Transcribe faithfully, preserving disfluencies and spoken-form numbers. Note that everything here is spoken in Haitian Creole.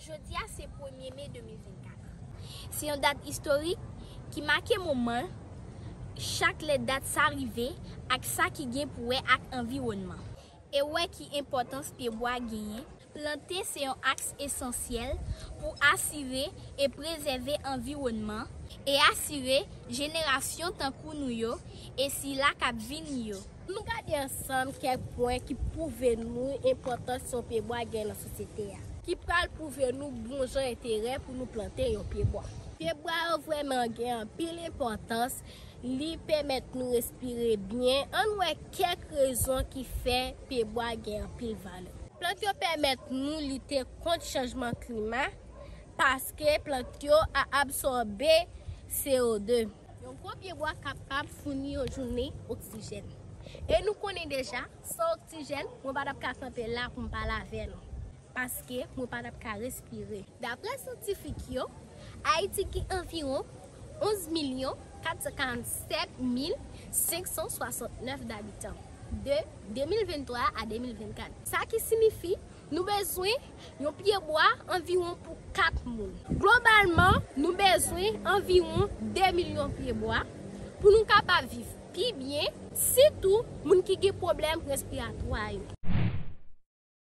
Jodi a se premye me de mil vennkat. Se yon dat istorik ki make moman chak lè dat sa rive ak sa ki gen pou wè ak anviwònman. E wè ki enpòtans pyebwa genyen. Plante se yon aks esansyèl pou asire e prezève anviwònman e asire jenerasyon tankou nou yo e sila k ap vini yo. Nou gade ansanm kèk pwen ki pwouve nou enpòtans yon pyebwa gen nan sosyete a. Ki pral pwouve nou bon jan enterè pou nou plante yon pyebwa. Pyebwa yo vrèman gen anpil enpòtans, li pèmèt nou respire byen. Ann wè kèk rezon ki fè pyebwa gen anpil valè. Plant yo pèmèt nou lite kont chanjman klima paske plant yo a absòbe C O de. Yon gwo pyebwa kapab founi yon jounen oksijèn. E nou konnen deja, san oksijèn, mwen pa t ap ka kanpe la pou m pale avè nou. Paske mwen pa t ap ka respire. Daprè syantifik yo, Ayiti gen anviwon onz milyon kat san karannsèt mil senk san swasannnèf dabitan de de mil venntwa a de mil vennkat. Sa ki siyifi, nou bezwen yon pyebwa anviwon pou kat moun. Globalman, nou bezwen anviwon de milyon pyebwa pou nou kapab viv pi byen, sitou moun ki gen pwoblèm respiratwa yo.